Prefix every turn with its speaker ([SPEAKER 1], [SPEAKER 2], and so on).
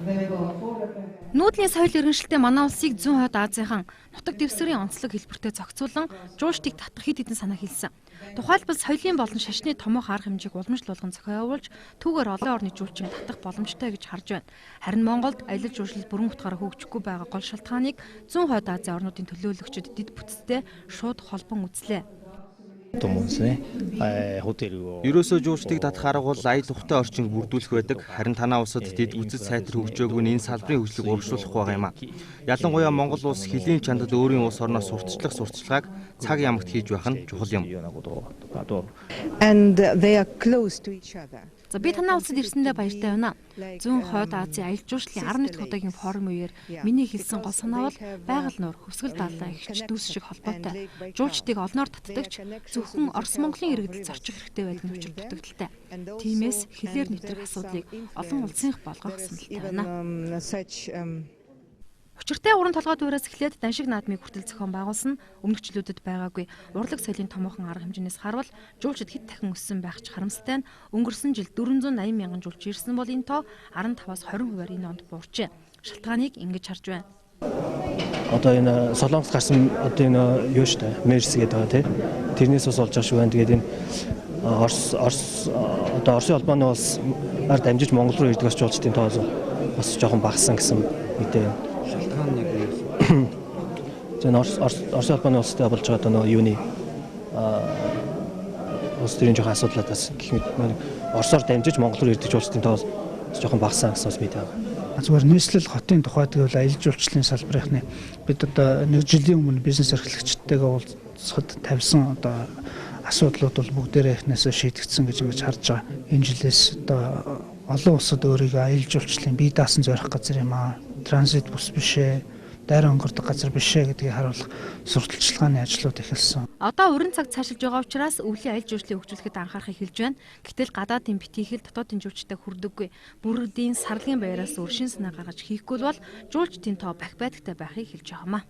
[SPEAKER 1] Нүүдлийн соёл иргэншилтэй манай улсыг зүүн хойд Азийн нутаг дэвсгэрийн онцлог хэлбэртэй зохицуулан жуулчдыг татах хэд хэдэн санаа хэлсэн. Тухайлбал соёлын болон шашны томоохон арга хэмжээг уламжлуулган зохион явуулж түүгээр олон орны жуулчин татах боломжтой гэж харж байна. Харин Монголд аялал жуулчлал бүрэн утгаараа хөгжихгүй байгаа гол шалтгааныг зүүн хойд Азийн орнуудын төлөөлөгчид дэд бүтцтэй шууд холбон үзлээ.
[SPEAKER 2] Ерөөсөө жуулчдыг татах арга бол аялал ухтай орчинг бүрдүүлэх байдаг. Харин танай улсад дэд үзэл сайтар хөгжөөгүй нь энэ салбарын хөгжлийг урагшлуулахгүй байгаа юм а. Ялангуяа Монгол улс хөлийн чандад өөрийн улс орноос сурталчлах сурталчилгааг цаг ямагт хийж байх нь чухал юм.
[SPEAKER 1] За би танай улсад ирсэндээ баяртай байна. Зүүн хойд Азийн аялал жуулчлалын 11 дахь удаагийн форум үеэр миний хэлсэн гол санаа бол байгаль нуур, хөвсгөл далай, эгч дүүс шиг холбоотой. Жуулчдыг олноор татдагч зөвхөн Орос Монголын иргэдэл зорчих хэрэгтэй байдаг нь учир дутагдaltaй. Тиймээс хэлээр нэвтрэх асуудлыг олон улсынх болгох саналтай байна. Учиртай уран толгой дуураас эхлээд даншиг наадмыг хүртэл зохион байгуулсан өмнөх жилүүдэд байгаагүй урлаг соёлын томоохон арга хэмжээнээс харвал жуулчид хэд дахин өссөн байх ч харамсалтай нь өнгөрсөн жил 480 мянган жуулч ирсэн бол энэ тоо 15-аас 20%-аар энэ онд буурчээ. Шалтгааныг ингэж харж байна.
[SPEAKER 3] Одоо энэ Солонгост гарсан одоо энэ юу штэ Мерс гэдэг байгаа тий. Тэрнээс бас болж байгаа шүү байна. Тэгээд энэ Орос одоо Оросын холбооны улсаар дамжиж Монгол руу ирдэг бас жуулчдын тоо бас жоохон багассан гэсэн мэдээ байна.
[SPEAKER 2] Шалтгаан нь яг юу вэ?
[SPEAKER 3] За Оросын холбооны улстай болж байгаа одоо юуны улс төрийн жоохон асуудлаад бас гэх мэт Оросоор дамжиж Монгол руу ирдэг жуулчдын тоо жоохон багассан гэсэн бас мэдээ байна.
[SPEAKER 4] Зүгээр нийслэл хотын тухайд гэвэл аялал жуулчлалын салбарынхны бид одоо нэг жилийн өмнө бизнес эрхлэгчдтэйгээ уулзахад тавьсан одоо асуудлууд бол бүгдээрээ эхнээсээ шийдэгдсэн гэж ингэж харж байгаа. Энэ жилээс одоо олон улсад өөрийгөө аялал жуулчлалын бие даасан зорих газар юм аа. Транзит бүс биш ээ, дайран өнгөрдөг газар биш ээ гэдгийг харуулах сурталчилгааны ажлууд эхэлсэн.
[SPEAKER 1] Одоо уран цаг цаашилж байгаа учраас өвлийн аялал жуулчлалыг хөгжүүлэхэд анхаарахыг хэлж байна. Гэтэл гадаадын битгий хэл дотоодын жуулчтай хүрдэггүй. Бүрдийн сарлгийн баяраас өөр шин санаа гаргаж хийхгүй бол жуулчдын тоо бах байдагтай байхыг хэлж байгаа юм а.